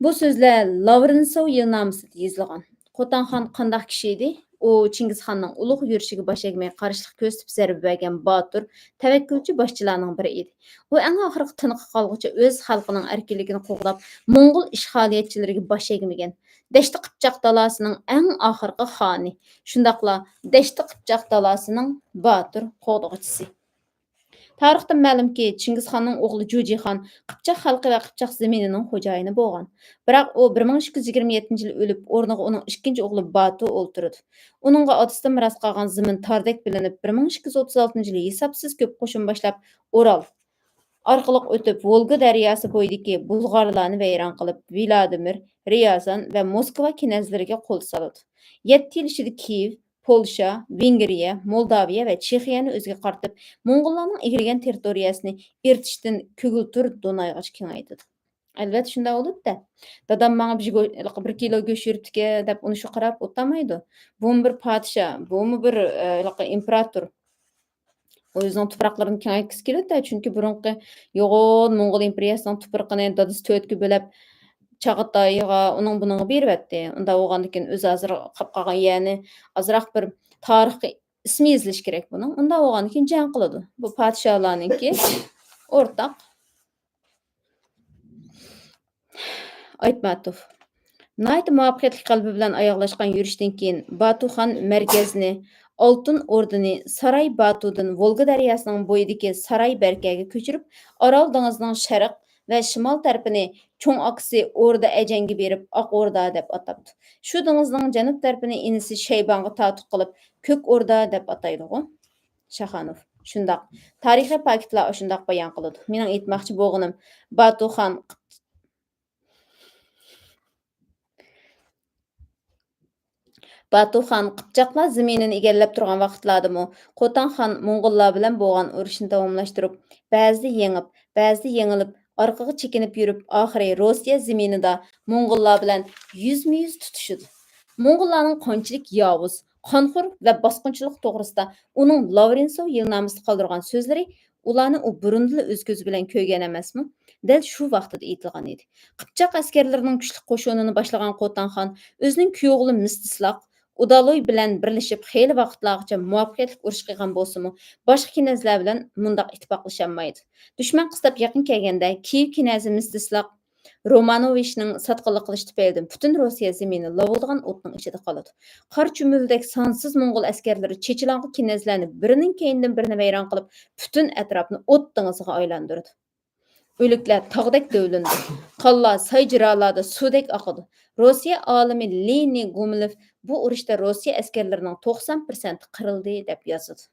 بۇ سۆزلەر لارېنسو يىلنامىسىدا يېزىلغان. قوتانخان قانداق كىشى ئىدى؟ ئۇ چىڭگىزخاننىڭ ئۇلۇغ يۈرۈشىگە باش ئەگمەي قارشىلىق كۆرسىتىپ زەربە بەرگەن باتۇر، تەۋەككۈلچى باشچىلارنىڭ بىرى ئىدى. ئۇ ئەڭ ئاخىرقى تىنىقى قالغۇچە ئۆز خەلقىنىڭ ئەركىنلىكىنى قوغداپ، موڭغۇل ئىشغالىيەتچىلىرىگە باش ئەگمىگەن. دەشتى قىپچاق دالاسىنىڭ ئەڭ ئاخىرقى خانى، شۇنداقلا دەشتى قىپچاق دالاسىنىڭ باتۇر قوغدىغۇچىسى. تارىختىن مەلۇمكى، چىڭگىزخاننىڭ ئوغلى جۇجىخان قىپچاق خەلقى ۋە قىپچاق زېمىنىنىڭ خوجايىنى بولغان. بىراق ئۇ بىر مىڭ ئىككى يۈز يىگىرمە يەتتىنچى يىلى ئۆلۈپ، ئورنىغا ئۇنىڭ ئىككىنچى ئوغلى باتۇ ئولتۇرىدۇ. ئۇنىڭغا ئاتىسىدىن مىراس قالغان زېمىن تاردەك بىلىنىپ، بىر مىڭ ئىككى يۈز ئوتتۇز ئالتىنچى يىلى ھېسابسىز كۆپ قوشۇن باشلاپ، ئورال ئارقىلىق ئۆتۈپ، ۋولگا دەرياسى بويىدىكى بۇلغارلارنى ۋەيران قىلىپ، ۋلادىمىر، رىيازان ۋە موسكۋا كىنەزلىرىگە قول سالىدۇ. يەتتە يىل ئىچىدە كىيېۋ، پولشا، ۋېنگرىيە، مولداۋىيە ۋە چېخىيەنى ئۆزىگە قارىتىپ، موڭغۇللارنىڭ ئىگىلىگەن تېررىتورىيەسىنى ئىرتىشتىن كۆگىلتۈر دونايغىچە كېڭەيتىدۇ. ئەلۋەتتە، شۇنداق بولىدۇ-دە. دادام ماڭا بىر گۆ-، بىر كىلو گۆش يۈرۈپتىكەن دەپ ئۇنى شۇ قاراپ ئولتۇرمايدۇ. بۇمۇ بىر پادىشاھ، بۇمۇ بىر، ئە، ھېلىقى ئىمپېراتور. ئۇ ئۆزىنىڭ تۇپراقلىرىنى كېڭەيتكۈسى كېلىدۇ-دە، چۈنكى بۇرۇنقى يوغان موڭغۇل ئىمپېرىيەسىنىڭ تۇپرىقىنى دادىسى تۆتكە بۆلۈپ، چاغاتايغا، ئۇنىڭ بۇنىڭغا بېرىۋەتتى. ئۇنداق بولغاندىكىن ئۆزى ھازىر قاپ قالغان يەرنى ئازراق بىر تارىخقا ئىسمى يېزىلىشى كېرەك بۇنىڭ. ئۇنداق بولغاندىكىن جەڭ قىلىدۇ. بۇ پادىشاھلارنىڭكى ئورتاق. ئايتماتوف. ناھايىتى مۇۋەپپەقىيەتلىك غەلىبە بىلەن ئاياغلاشقان يۈرۈشتىن كېيىن، باتۇخان مەركەزنى، ئالتۇن ئوردىنى ساراي باتۇدىن ۋولگا دەرياسىنىڭ بويىدىكى ساراي بەركەگە كۆچۈرۈپ، ئارال دېڭىزىنىڭ شەرق ۋە شىمال تەرىپىنى چوڭ ئاكىسى ئوردا ئەجەنگە بېرىپ، ئاق ئوردا دەپ ئاتاپتۇ. شۇ دېڭىزنىڭ جەنۇب تەرىپىنى ئىنىسى شەيبانغا تارتۇق قىلىپ، كۆك ئوردا دەپ ئاتايدىغۇ. شاخانوف. شۇنداق. تارىخىي پاكىتلار ئاشۇنداق بايان قىلىدۇ. مېنىڭ ئېيتماقچى بولغىنىم، باتۇخان، باتۇخان قىپچاقلار زېمىنىنى ئىگىلەپ تۇرغان ۋاقىتلاردىمۇ، قوتانخان موڭغۇللار بىلەن بولغان ئۇرۇشنى داۋاملاشتۇرۇپ، بەزىدە يېڭىپ، بەزىدە يېڭىلىپ، ئارقىغا چېكىنىپ يۈرۈپ، ئاخىرى روسىيە زېمىنىدا موڭغۇللار بىلەن يۈزمۇ يۈز تۇتۇشىدۇ. موڭغۇللارنىڭ قانچىلىك ياۋۇز، قانخور ۋە باسقۇنچىلىق توغرىسىدا ئۇنىڭ لاۋرېنسوۋ يىلنامىسىدا قالدۇرغان سۆزلىرى ئۇلارنى ئۇ بۇرۇندىلا ئۆز كۆزى بىلەن كۆرگەن ئەمەسمۇ؟ دەل شۇ ۋاقتىدا ئېيتىلغان ئىدى. قىپچاق ئەسكەرلىرىنىڭ كۈچلۈك قوشۇنىنى باشلىغان قوتانخان ئۆزىنىڭ كۈيئوغلى مىستىسلاق ئۇدالوي بىلەن بىرلىشىپ خېلى ۋاقىتلارغىچە مۇۋەپپەقىيەتلىك ئۇرۇش قىلغان بولسىمۇ، باشقا كىنەزلەر بىلەن مۇنداق ئىتتىپاقلىشالمايدۇ. دۈشمەن قىستاپ يېقىن كەلگەندە، كىيىۋ كىنەزى مىستىسلاق رومانوۋىچنىڭ ساتقىنلىق قىلىشى تۈپەيلىدىن پۈتۈن روسىيە زېمىنى لاۋۇلدىغان ئوتنىڭ ئىچىدە قالىدۇ. قارا چۈمۈلىدەك سانسىز موڭغۇل ئەسكەرلىرى چېچىلاڭغۇ كىنەزلەرنى بىرىنىڭ كەينىدىن بىرىنى ۋەيران قىلىپ، پۈتۈن ئەتراپنى ئوت دېڭىزىغا ئايلاندۇرىدۇ. ئۆلۈكلەر تاغدەك دۆۋىلىنىدۇ. قانلار ساي جىرالادا سۇدەك ئاقىدۇ. روسىيە ئالىمى لېنى گومىلېف بۇ ئۇرۇشتا روسىيە ئەسكەرلىرىنىڭ توقسان پىرسەنتى قىرىلدى، دەپ يازىدۇ.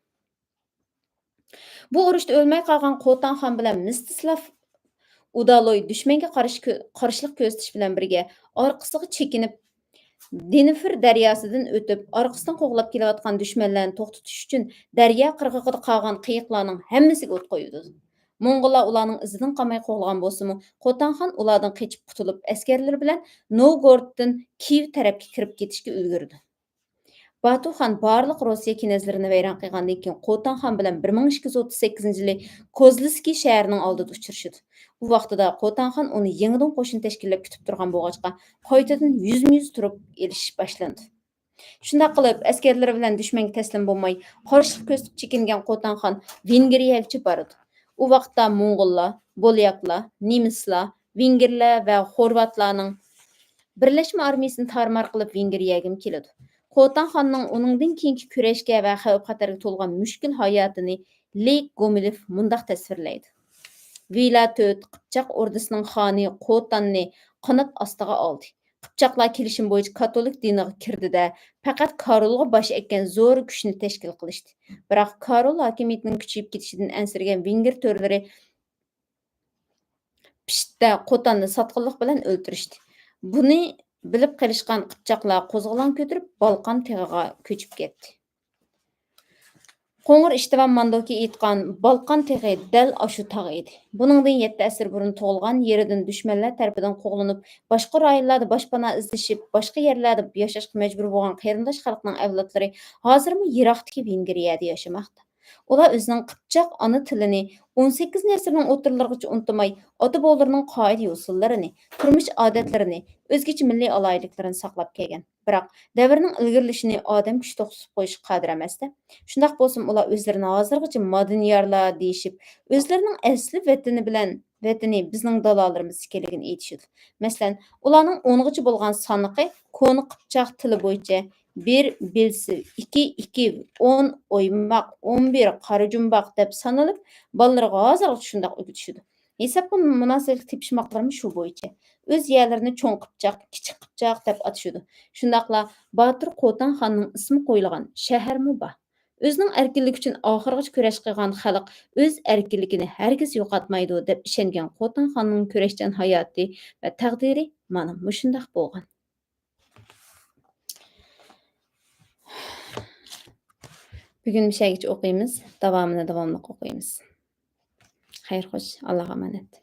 بۇ ئۇرۇشتا ئۆلمەي قالغان قوتانخان بىلەن مىستىسلاف ئۇدالوي دۈشمەنگە قارشى كۆ-، قارشىلىق كۆرسىتىش بىلەن بىرگە، ئارقىسىغا چېكىنىپ، دىنېفر دەرياسىدىن ئۆتۈپ، ئارقىسىدىن قوغلاپ كېلىۋاتقان دۈشمەنلەرنى توختىتىش ئۈچۈن، دەريا قىرغىقىدا قالغان قېيىقلارنىڭ ھەممىسىگە ئوت قويىدۇ. موڭغۇللار ئۇلارنىڭ ئىزىدىن قالماي قوغلىغان بولسىمۇ، قوتانخان ئۇلاردىن قېچىپ قۇتۇلۇپ، ئەسكەرلىرى بىلەن نوۋگورودتىن كىيىۋ تەرەپكە كىرىپ كېتىشكە ئۈلگۈرىدۇ. باتۇخان بارلىق روسىيە كىنەزلىرىنى ۋەيران قىلغاندىن كېيىن، قوتانخان بىلەن بىر مىڭ ئىككى يۈز ئوتتۇز سەككىزىنچى يىلى كوزلىسكىي شەھىرىنىڭ ئالدىدا ئۇچرىشىدۇ. ئۇ ۋاقتىدا قوتانخان ئۇنى يېڭىدىن قوشۇن تەشكىللەپ كۈتۈپ تۇرغان بولغاچقا، قايتىدىن يۈزمۇ يۈز تۇرۇپ ئېلىشىش باشلىنىدۇ. شۇنداق قىلىپ، ئەسكەرلىرى بىلەن دۈشمەنگە تەسلىم بولماي، قارشىلىق كۆرسىتىپ چېكىنگەن قوتانخان ۋېنگرىيەگىچە بارىدۇ. ئۇ ۋاقىتتا موڭغۇللار، بولياكلار، نېمىسلار، ۋېنگىرلار ۋە خورۋاتلارنىڭ بىرلەشمە ئارمىيىسىنى تارمار قىلىپ ۋېنگرىيەگىمۇ كېلىدۇ. قوتانخاننىڭ ئۇنىڭدىن كېيىنكى كۈرەشكە ۋە خەۋپ-خەتەرگە تولغان مۈشكۈل ھاياتىنى لېك گومىلېف مۇنداق تەسۋىرلەيدۇ: ۋىلا تۆت، قىپچاق ئوردىسىنىڭ خانى قوتاننى قانات ئاستىغا ئالدى. قىپچاقلار كېلىشىم بويىچە كاتولىك دىنىغا كىردى-دە، پەقەت كارولغا باش ئەگكەن زور كۈچنى تەشكىل قىلىشتى. بىراق كارول ھاكىمىيىتىنىڭ كۈچىيىپ كېتىشىدىن ئەنسىرىگەن ۋېنگىر تۆرىلىرى پىشتتە قوتاننى ساتقىنلىق بىلەن ئۆلتۈرۈشتى. بۇنى بىلىپ قېلىشقان قىپچاقلار قوزغىلاڭ كۆتۈرۈپ، بالقان تېغىغا كۆچۈپ كەتتى. قوڭۇر ئىشتىۋان ماندوكى ئېيتقان، بالقان تېغى دەل ئاشۇ تاغ ئىدى. بۇنىڭدىن يەتتە ئەسىر بۇرۇن تۇغۇلغان، يېرىدىن دۈشمەنلەر تەرىپىدىن قوغلىنىپ، باشقا رايونلاردا باشپاناھ ئىزدىشىپ، باشقا يەرلەردە ياشاشقا مەجبۇر بولغان قېرىنداش خەلقنىڭ ئەۋلادلىرى ھازىرمۇ يىراقتىكى ۋېنگرىيەدە ياشىماقتا. ئۇلار ئۆزىنىڭ قىپچاق ئانا تىلىنى ئون سەككىزىنچى ئەسىرنىڭ ئوتتۇرىلىرىغىچە ئۇنتۇماي، ئاتا-بوۋىلىرىنىڭ قائىدە-يوسۇنلىرىنى، تۇرمۇش ئادەتلىرىنى، ئۆزگىچە مىللىي ئالاھىدىلىكلىرىنى ساقلاپ كەلگەن. بىراق، دەۋرنىڭ ئىلگىرىلىشىنى ئادەم كۈچى توختىتىپ قويۇشقا قادىر ئەمەستە. شۇنداق بولسىمۇ، ئۇلار ئۆزلىرىنى ھازىرغىچە مادىنىيارلار دېيىشىپ، ئۆزلىرىنىڭ ئەسلى ۋەتىنى بىلەن، ۋەتىنى بىزنىڭ دالالىرىمىز ئىكەنلىكىنى ئېيتىشىدۇ. مەسىلەن، ئۇلارنىڭ ئونغىچە بولغان سانىقى كونا قىپچاق تىلى بويىچە بىر بىلسىۋ، ئىككى ئىكىۋ، ئون ئويماق، ئون بىر قارا جۇمباق دەپ سانىلىپ، بالىلىرىغا ھازىرغىچە شۇنداق ئۆگىتىشىدۇ. ھېسابقا مۇناسىۋەتلىك تېپىشماقلىرىمۇ شۇ بويىچە. ئۆز يەرلىرىنى چوڭ قىپچاق، كىچىك قىپچاق دەپ ئاتىشىدۇ. شۇنداقلا باتۇر قوتان خاننىڭ ئىسمى قويۇلغان شەھەرمۇ بار. ئۆزىنىڭ ئەركىنلىكى ئۈچۈن ئاخىرغىچە كۈرەش قىلغان خەلق ئۆز ئەركىنلىكىنى ھەرگىز يوقاتمايدۇ، دەپ ئىشەنگەن قوتان خاننىڭ كۈرەشچان ھاياتى ۋە تەقدىرى مانا مۇشۇنداق بولغان. بۈگۈن مۇشەگىچە ئوقۇيمىز. داۋامىنى داۋاملىق ئوقۇيمىز. خەير خوش، ئاللاغا ئامانەت.